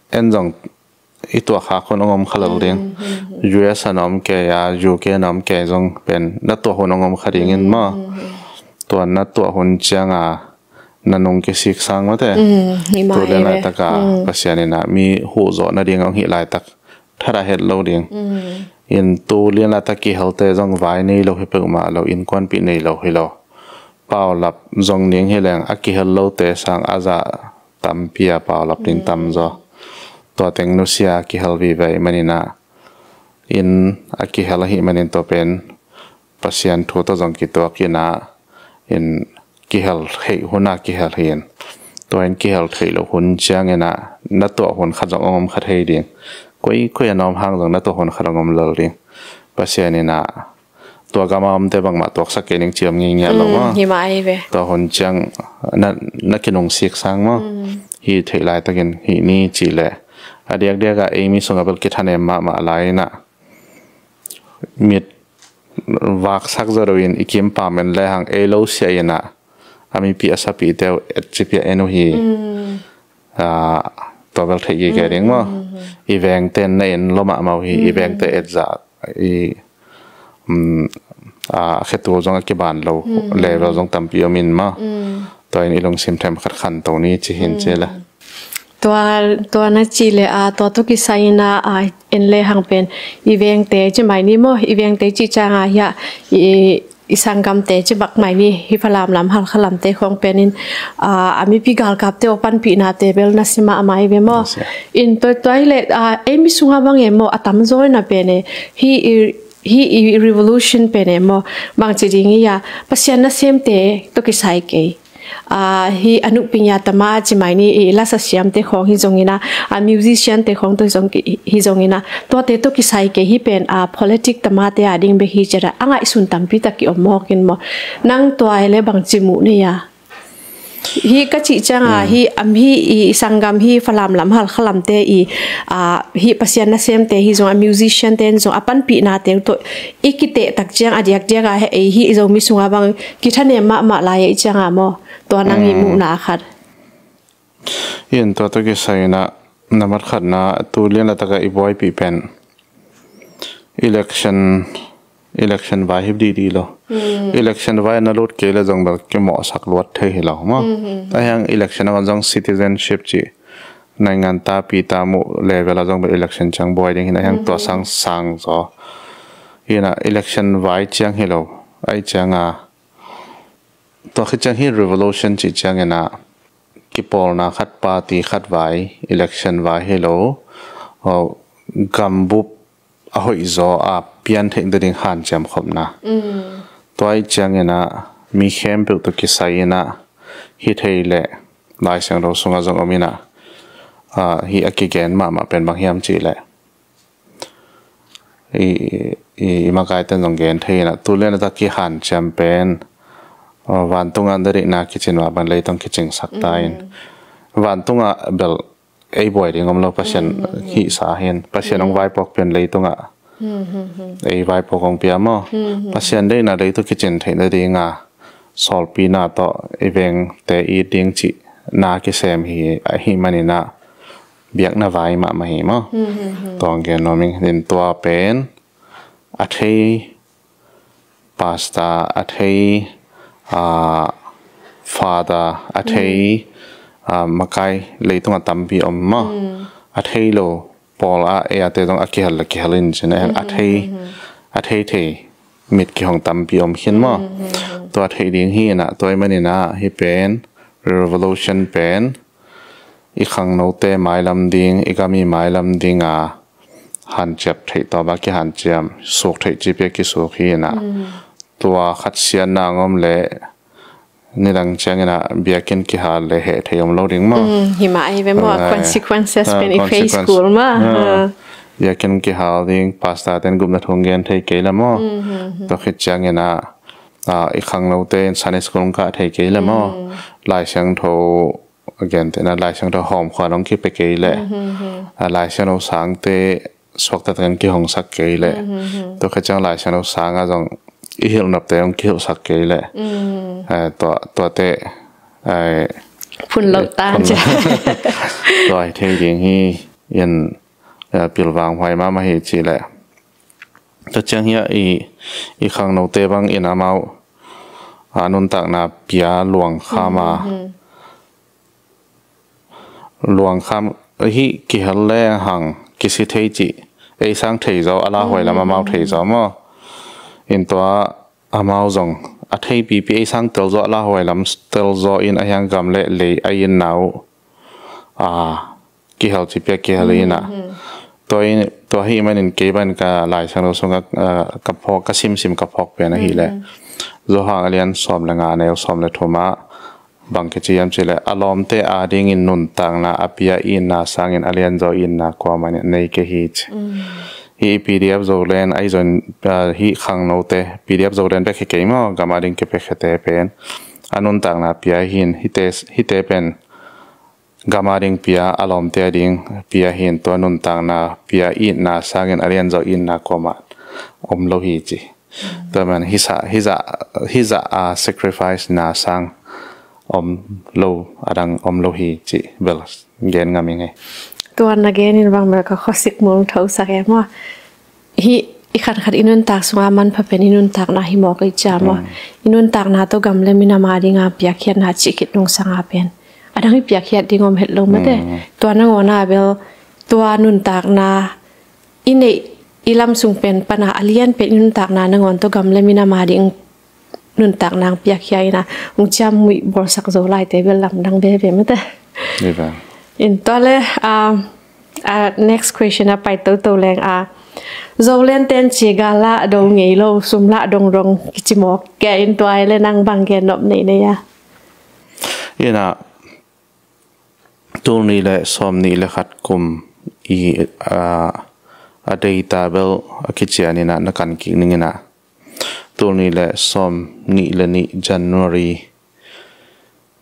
en zong i tuah khak hun ong om kha lel ding. U S a na om kei a, U K na om kei zong pen na tuah hun ong om kha dingin maw? Tua na tuah hun cianga na nung kisik sang mate tu le laitaka Pasian ina mi huh zawh nading ong hih laitak thada het lo ding. In tu lian laitak kihelte zong vai nei lo hi peuhmah lo, innkuanpih nei lo hi lo. Paulap zong ning hi leng a kihel lote sang a zah tampi a paulap ding tamzaw. Tua teng nusia kihel vive i manina in a kihel ahi manin tua pen Pasian thu tawh zong kituak ina in kihel theih huna kihel hi in tua in kihel theih loh hun ciangina na tuah hun khat zong ong om kha thei ding. Koi koi a na om hang zong na tuah hun khat ong om lel ding. Pasian ina tua gama omte bangmah tuaksak kei ning ci om ngingiat lo maw? Tua hun ciang na kinungsik sang maw? Hi theih laitakin hih ni ci le a diakdiaka ei mi sunga bel kithanem mahmah lai ina mit vaksak zaw deuhin i kim pam en le hang ei lo sia ina a mipi a sapihte uh et cipia en uh hi. Tua bel theih kei ding maw? I vengte na en lo mahmah uh hi, i vengte et zah i a khetul zong a kiban lo level zong tampi om in maw? Tua in i lungsim themkhat khanto ni ci hin ci le. Tua, tua na ci le a tua tu kisai ina a en le hang pen i vengte ci mai ni maw? I vengte ci cianga hia i sanggamte ci bak mai ni, hi Falam lam Halkha lamte khong penin a mipi galkapte aw panpihnate bel na si mahmah i ve maw? In tua tua hi le ei mi sunga bang e maw a tamzaw ina pen e hi i hi i revolution pen e maw? Bang ci ding i a Pasian nasemte tawh kisai kei. Ah, hi a nukping ya tama ci mai ni, i lasa siamte khawng hi zongin a, a musiciante khawng tawh hi zong ki-, hi zongin a, tuate tawh kisai kei hi pen, ah, politic tamate a ding bek hi ciat a, a ngaihsun tampi tak ki om mawk in maw. Nang tua hi leh bangci muh na hia? Hi ka cih ciang a, hi am hi i sanggam hi Falam lam, Halkha lamte i, ah, hi Pasian nasemte hi zong a, musiciante in zong a panpihnate tawh i kiteh tak ciang a diakdiak a, he, ei hi Zomi sung a bang kithanem mahmah lai a i ciang a maw. Tua nang i muhna a khat. In tua tawh kisai in a, na mat khatna, tu lian a tak a i buaipih pen election, election vai hi didi lo. Election vai na lut kei leh zong bel kimawhsak luat thei hi lo maw. A hiang election a zong citizenship ci, naingan tapi ta muh level a zong bel election ciang buai ding hi na, a hiang tua sang sang zaw. Hi na election vai ciang hi lo, a i ciang a, tua khit ciang hi revolution cih ciangin a, kipawlna khat, party khat vai, election vai hi lo, aw, gambup a hoih zaw a pian theih nading hanciam khopna. Tua i ciangin a, mi khempeuh tawh kisai in a, hi thei leh Lai Siangtho sung a zong om in a, ah, hi a kigen mahmah pen bang hiam cih leh i, i, i makaite zong gen thei in a, tu lian a tak kihanciam pen, uh, vantung a deihna kicin mah bang leitung kicingsak ta in. Vantung a bel ei buai ding om lo, Pasian hihsa hi in, Pasian hong vaipuak pen leitung a ei vaipuak hong pia maw. Pasian deihna leitung kicin theih nading a sawlpina tawh i vengte it ding cih na kisem hi, ahi manin a biakna vai mahmah hi maw. Tua hong gen nuam ing. In tua pen a thei pastor, a thei, ah, father, a thei, ah, makai leitung a tampi om maw. A thei lo pawl a, ei a te zong a kihel le kihel in cin a, a thei, a thei thei mit kihong tampi om khin maw. Tua thei ding hi in a, tua i manin a hi pen revolution pen i khangnote mailam ding, i gam i mailam ding a hanciam theih tawh bang kihanciam, suk theih cipia kisuk hi in a. Tua khat siatna ngom le nidang ciangin a biakinn kihal le heh thei om lo ding maw. Hi mah ahi ve maw, a consequences pen i face kul maw. Biakinn kihal ding, pastor ten gupna thu gen thei kei le maw. Tua khit ciangin a, ah, i khangnote in Sunday school kah thei kei le maw. Lai Siangtho a gen te na, Lai Siangtho hawm khua dong kipia kei le. Ah, Lai Siangtho sangte suakta takin kihongsak kei le. Tua khit ciang Lai Siangtho sang a zong i hilh nopte hong kihilhsak kei le. Ah, tua, tuate, ah, phun loh tan cia. Tua hi thei ding hi in, ah, pilvang huai mahmah hi ci le. Tua ciang hi a i, i khangnote bang in amau a nuntakna pia luangkham a. Luangkham hi kihel le hang kisi thei cih. Ei sang thei zaw a lauhuai lam amau thei zaw maw. In tua amau zong a theipipi ei sang tel zaw a lauhuai lam tel zaw in a hiang gam le lei a in nau. Ah, kihel cipia kihel in a. Tua in, tua hi manin kei ban ka Lai Siangtho sung a, ah, ka phawk, ka simsim ka phawk pen ahi le. Johan a lian sawm le nga, a neu sawm le thum ah bang kici hiam ci le, a lawmte adingin nuntakna a pia itna sangin a lianzaw itna kuamah in nei kei hi ci. Hi P D F Zoland ahi zongin, ah, hi khangnote, P D F Zoland bek hi kei maw, gam ading kipia khiate pen a nuntakna pia hi in, hite, hite pen gam ading pia, a lawmte ading pia hi in, tua nuntakna pia itna sangin a lianzaw itna kuamah om lo hi ci. Tua man hizah, hizah, hizah a sacrifice na sang om lo, a dang om lo hi ci bel gen ngam ing ei. Tua na gen in bang bel ka khuasik mung thosak e maw. Hi i khankhat i nuntak sunga manpha pen i nuntakna hi mawk i cia maw. I nuntakna tawh gam le minam adinga piakkhiatna cih khit nungsanga pen a dang i piakkhiat ding om het lo mate. Tua nangawn a bel tua nuntakna i neih i lam sung pen pana a lian pen i nuntakna nangawn tawh gam le minam ading nuntakna hong piakkhia in a hong ciamnuih bawlsak zo laite bel lamdang veve mate. In tua le, ah, ah, next question a pai toto leng a, Zoland ten ci gal lah do ngei lo, sum lah dongdong kici mawk kei in, tua le nang bang gen nop nei nei a? Ina, tul nih le sawm nih le khat kum i, a, a data bel a kician ina na kan kik ning ina. Tul nih le sawm nih le nih January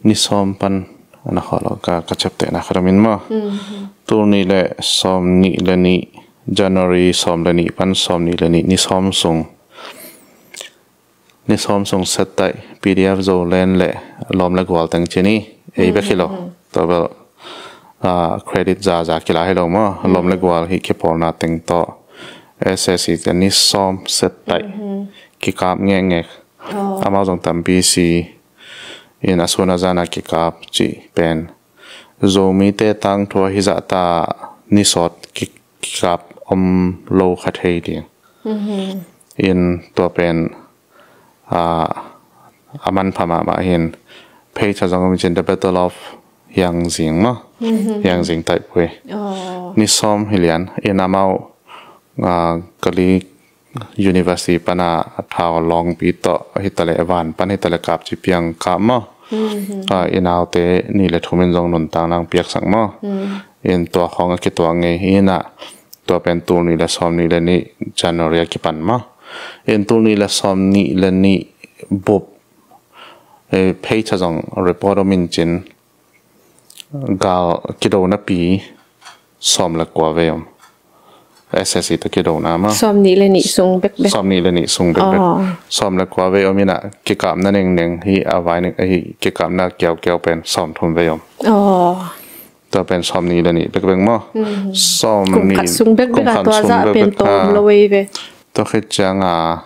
ni sawm pan ana khawh lo ka, ka ciaptehna khat om in maw. Tul nih le sawm nih le nih January sawm le nih pan sawm nih le nih ni sawm sung, ni sawm sung set taih P D F Zoland le lawm le gual teng ci ni, ei bek hi lo. Tua bel, a, credit zaza kila hi lo maw. Lawm le gual hi kipawlna teng tawh S S C te ni sawm set taih kikap ngekngek. Amau zong tampi si in a sun a zana kikap cih pen Zomite tangthu a hi zahta ni sawt ki-, kikap om lo kha thei ding. In tua pen, a, a manpha mahmah hin pheisa zong om cin the Battle of Hiangzing maw. Hiangzing taihpui. Ni sawm hi lian in amau, a, Kali University pana a thau lawngpi tawh hitale van pan hitale kap ci piang kap maw. A, i naute nih le thum in zong nuntak nang piaksak maw. In tua khawng a kituak ngei hi ina, tua pen tul nih le sawm nih le nih January a kipan maw. In tul nih le sawm nih le nih bup, e, pheisa zong report om in cin gal kidona pi sawm le kua vei om. S S C tawh kidona maw. Sawm nih le nih sung bekbek. Sawm nih le nih sung bekbek. Sawm le kua vei om ina kikapna nengneng hi a vai ning hi kikapna kiaukiau pen sawm thum vei om. Tua pen sawm nih le nih bekbek maw. Sawm nih kum khat sung bekbek a tua zah pen tawm lo vei ve. Tua khit cianga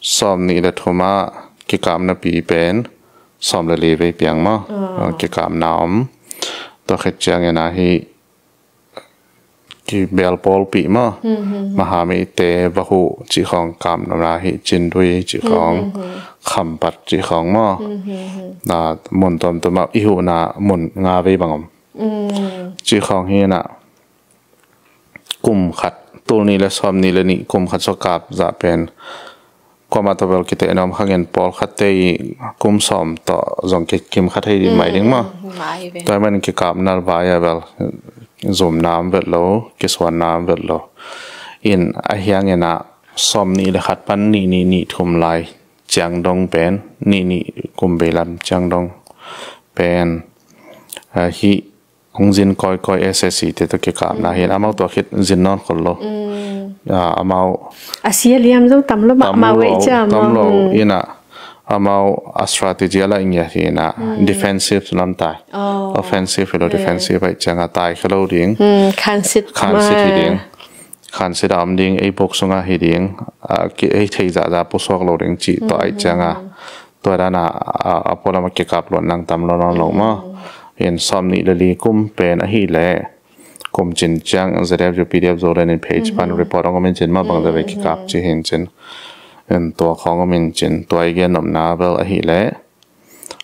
sawm nih le thum a kikapna pi pen sawm le li vei piang maw. Kikapna om. Tua khit ciangin ahi kibel pawlpi maw. Mahamite vahu cih khawng kapna hi cindui cih khawng khampat cih khawng maw. Na mun tuamtuam a i huhna mun nga vei bang om. Cih khawng hi na kum khat, tul nih le sawm nih le nih kum khat sawkap zah pen kuamah tawh bel kiteh nuam khangin pawlkhatte i kum sawm tawh zong kikim kha thei ding mai ding maw. Tua hi manin kikapna vai a bel zumna om vet lo, kisuanna om vet lo. In a hiangin ah sawm nih le khat pan nih nih nih thum lai ciang dong pen, nih nih kum vei lam ciang dong pen, a, hih hong zin kawikawi S S C te tawh kikapna hi in amau tua khit zin nawn khol lo. A, amau a sia liam zong tam lo mahmah tam lo, tam lo. In ah amau a strategy a laih ngiat hi in ah defensive lam tai. Offensive hi lo, defensive ahih ciangin tai kha lo ding. Khansit, khansit hi ding. Khansit a om ding, ei buk sungah hi ding. A, ei thei zahzah pusuak lo ding cih tawh ahih ciangin tua dan a, a, a pualam a kikap luat nang tam lo nawn lo maw. In sawm nih le li kum pen ahih leh kum cin ciang Z F U P D F Zoland in page pan report hong om in cin maw, bang zah vei kikap ci hi in cin. In tua khawng om in cin, tua i gen nopna bel ahih leh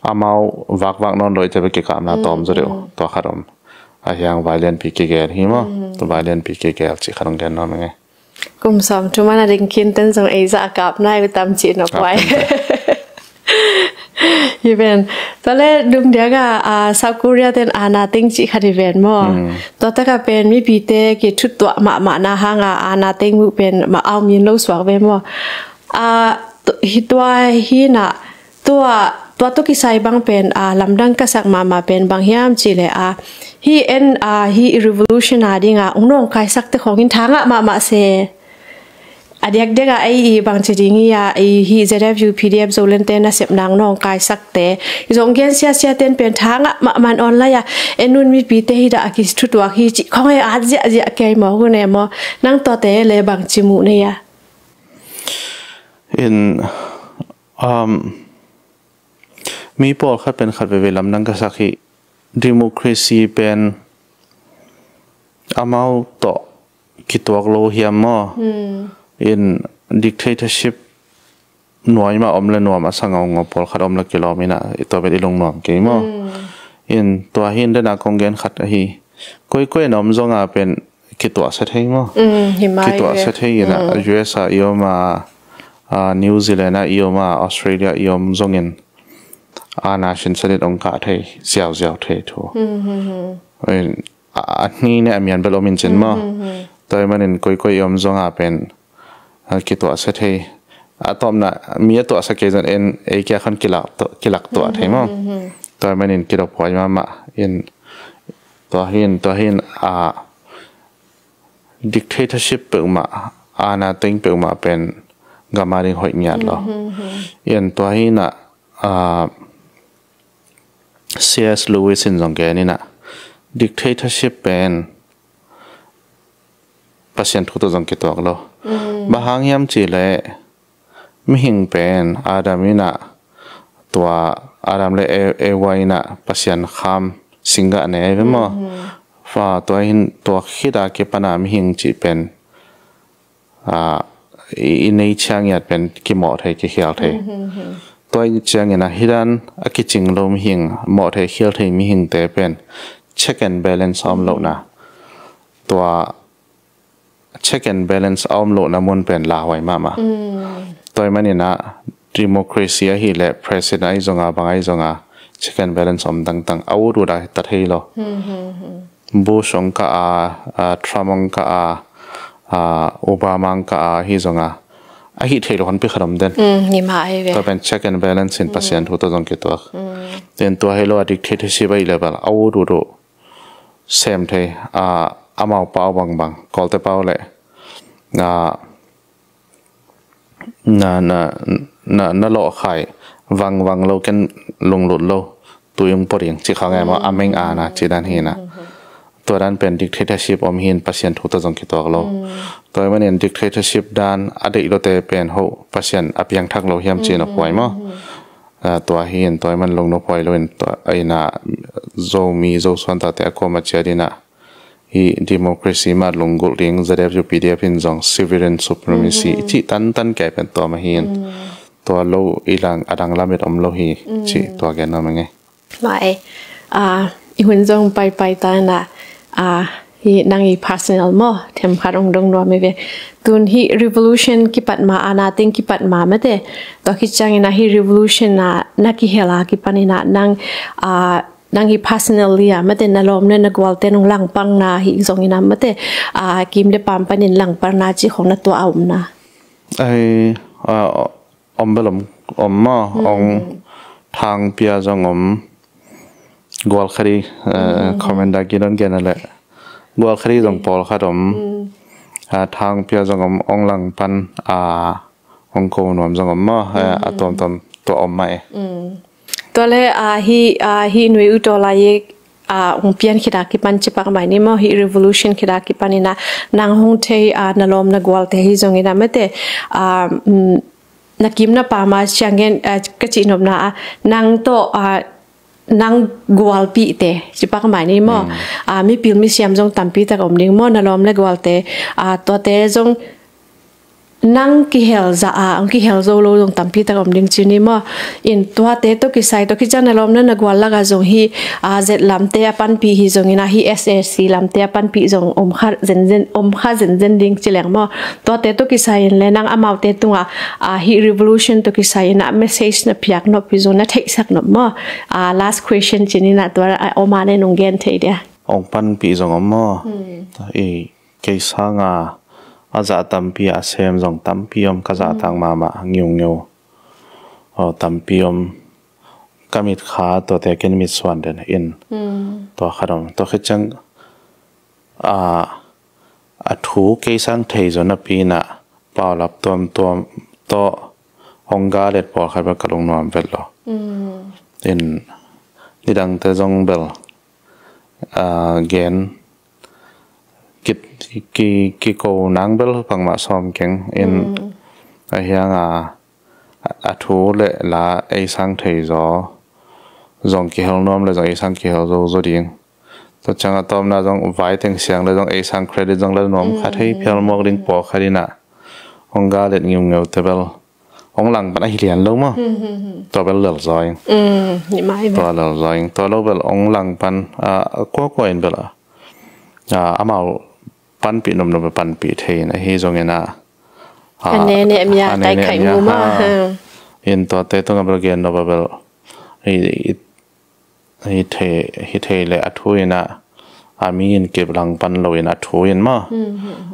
amau vakvak nawn lo i te bel kikapna tawm zaw deuh, tua khat om. A hiang vai lianpi kigel hi maw. Tua vai lianpi kigel cih khat hong gen nuam ing ei. Kum sawm thum a na ding khin ten zong ei zah a kap nai uh tam cih nop vai. Hi ven. Tua le dum diak a, a, South Korea ten aana teng cih khat hi ven maw. Tua tak a pen mipite kithutuah mahmahna hang a aana teng uh pen mah au min lo suak ve maw. A, hi tua hi na, tua, tua tawh kisai bang pen, a, lamdang ka sak mahmah pen bang hiam cih leh, a, hih en, a, hih revolution a ding a hong nawngkaisak te khawng in tha ngah mahmah se. A diakdiak a ei i bangci ding hi a, i hih Z F U P D F Zoland te nasepna hong nawngkaisak te i zong gen siasia ten pen tha ngah mahmah in online a en un mipite hi dah a kithutuak hi cih khawng ei at ziahziah kei maw, hun e maw. Nang tuate le bangci muh na hi a. In, um, mi pawlkhat pen khat veivei lamdang ka sak hi, democracy pen amau tawh kituak lo hiam maw. In dictatorship nuai mah om le nuam a sa ngaungau, pawlkhat om le kilawm in ah i tua vet i lungnuam kei maw. In tua hi in dena kong gen khat ahi, koikoi in om zonga pen kituahsia thei maw. Kituahsia thei in ah U S a i om a, a, New Zealand a i om a, Australia i om zongin ana sinsanin ong kah thei ziauziau thei thu. A hni ne a mian bel om in cin maw? Tua ahih manin koikoi i om zongah pen a kituahsia thei. A tawpna mi a tuahsia kei zong en ei kia khon kilak tuah thei maw? Tua ahih manin kidophuai mahmah in tua hi in tua hi in a dictatorship peuhmah, ana teng peuhmah pen gam a ding hoih ngiat lo. In tua hi in a C S Lewis in zong gen in a dictatorship pen Pasian thu tawh zong kituak lo. Bang hang hiam cih leh mihing pen Adam in a tua Adam le Eva in a Pasian kham singgah ne ve maw? Fa tua hin tua khit a kipan a mihing cih pen i nei ciang iat pen kimawh thei, kikhial thei. Tua ciangin a hidan a kicing lo mihing, mawh thei khial thei mihingte pen check and balance a om lohna, tua check and balance a om lohna mun pen lauhuai mahmah. Tua ahih manin a democracy ahih leh president ahi zonga bang ahi zonga check and balance om dangdang a ut ut a ta thei lo. Bush ong kah a, Trump ong kah a, Obama ong kah a hi zonga a hih theih loh honpi khat om den. Tua pen check and balance in Pasian thu tawh zong kituak. Tua hi lo a dictatorship ahih leh bel a ut ut uh sem thei, amau pau bangbang, Kawlte pau leh na na na na lawhkhai vangvang lo, ken lunglut lo, tui ong pua ding cih kha ngai maw, a meng ana cih dan hi in a. Tua dan pen dictatorship om hi in Pasian thu tawh zong kituak lo. Tua ahih manin dictatorship dan a deih lote pen ho Pasian a piangthak lo hiam cih na puai maw? Tua hi in tua ahih man lungnuam huai lo in tua in a Zomi Zosuan tate a kuamah ciat in a hi democracy mah lunggulh ding, Z F U P D F in zong sovereign supremacy i cih tantan kei pen tua mah hi in tua lo i lang a dang lamet om lo hi cih tua gen nuam ing e. Mai, i hun zong paipai ta in a, hi nang i personal maw themkhat ong dong nuam hi ve. Tun hi revolution kipat ma, ana teng kipat ma mate, tua khit ciangin a hi revolution a na kihel a kipan in a nang nang hi personally a mate na lawm le na gualte nong langpangna hi zongin a mate, a kim le paam panin langpangna cih khong na tuah a omna? Ai, a, om bel om, om maw, ong Thang Pia zong om, Gual Khadi, Commander Gideon gen a le Gual Khadi zong pawlkhat om, a, Thang Pia zong om, ong langpan a ong ko nuam zong om maw, a tuamtuam tua om mah e. Tua le, a, hi, a, hi nui u taw lai e, a, ong pian khit a kipan cipak mai ni maw, hi revolution khit a kipan in a nang hong thei, a, na lawm na gualte hi zongin a mate, a, na kim na paam a ciangin, a, ka cihnopna a nang tawh, a, nang gualpihte cipak mai ni maw, a, mipil misiam zong tampi tak om ding maw, na lawm le gualte, a, tuate zong nang kihel zah a ong kihel zo lo zong tampi tak om ding ci ni maw? In tuate tawh kisai, tua khit ciang na lawm le na gual lak a zong hi, a, Z lamte a panpih hi zongin a hi S A C lamte a panpih zong om kha zenzen, om kha zenzen ding ci leng maw? Tuate tawh kisai in le nang amaute tungah, a, hi revolution tawh kisai in a message na piak nop hi zong na theihsak nop maw? A, last question ci ni in a tua, a, om a ne nong gen thei dia. Ong panpih zong om maw? I Kei sanga a zah tampi a sem zong tampi om, ka zahtak mahmah ngiungeu tampi om, ka mitkha tuate ken mitsuan den in tua khat om. Tua khit ciang a, a thu kei sang thei zaw napi in a paulap tuamtuam tawh hong ga let pawlkhat bel ka lungnuam vet lo. In nidangte zong bel a, gen ki, ki, kiko nang bel bangmah sawm keng in a hiang a, a thu le la ei sang thei zaw zong kihel nuam le zong ei sang kihel zo zaw ding. Tua ciang a tawpna zong vai teng siang le zong ei sang credit zong le nuam khat hei phial mawk ding pawlkhat in a hong ga let ngiungeu te bel hong langpan ahi lian lo maw? Tua bel lel zaw ing. Tua lel zaw ing. Tua lo bel hong langpan a, kuakua in bel a, amau panpih nopnop a panpih thei in ahi zongin a, a nene mi a kaikhai mu maw? In tuate tungah bel gen nop a bel hi, hi, hi thei, hi thei le a thu in ah, a mi in kip langpan lo in a thu in maw.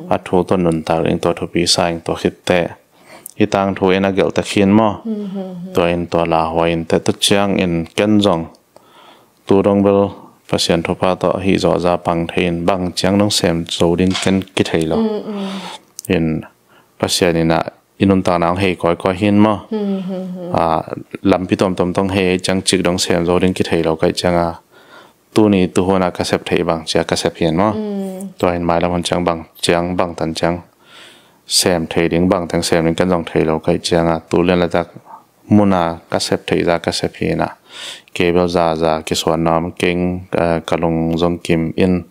A thu tawh nuntak ding, tua thupi sa ding, tua khit teh hi tangthu in a gelhte khin maw. Tua in tua lauhuai in teh, tua ciangin ken zong tu dong bel Pasian thupha tawh hih zawh za pang thei in bang ciang dong sem zo ding ken kithei lo. In Pasian in ah i nuntakna hong hei kawikawi hi maw. Ah, lampi tuamtuam tawh hong hei ciang cik dong sem zo ding kithei lo ka hih ciangin, tuni tuhun ah ka sep theih bang cia ka sep hi maw. Tua in mailam hun ciang bang ciang bang tan ciang sem thei ding, bang teng sem ding ken zong thei lo ka hih ciangin, tu lian le tak mun ah ka sep theih za ka sep hi. Kei bel za za kisuan nuam keng, eh, ka lung zong kim in,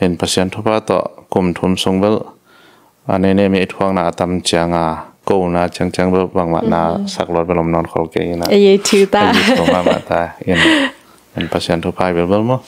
in Pasian thupha tawh kum thum sung bel a nenem i thuakna a tam ciangin, kona ciangciang bel bangmah na sak luat bel om nawn khol kei in ah. Ei, ei, thiu ta. Ei, ei, thiu mahmah ta. In, in Pasian thupha hi belbel maw.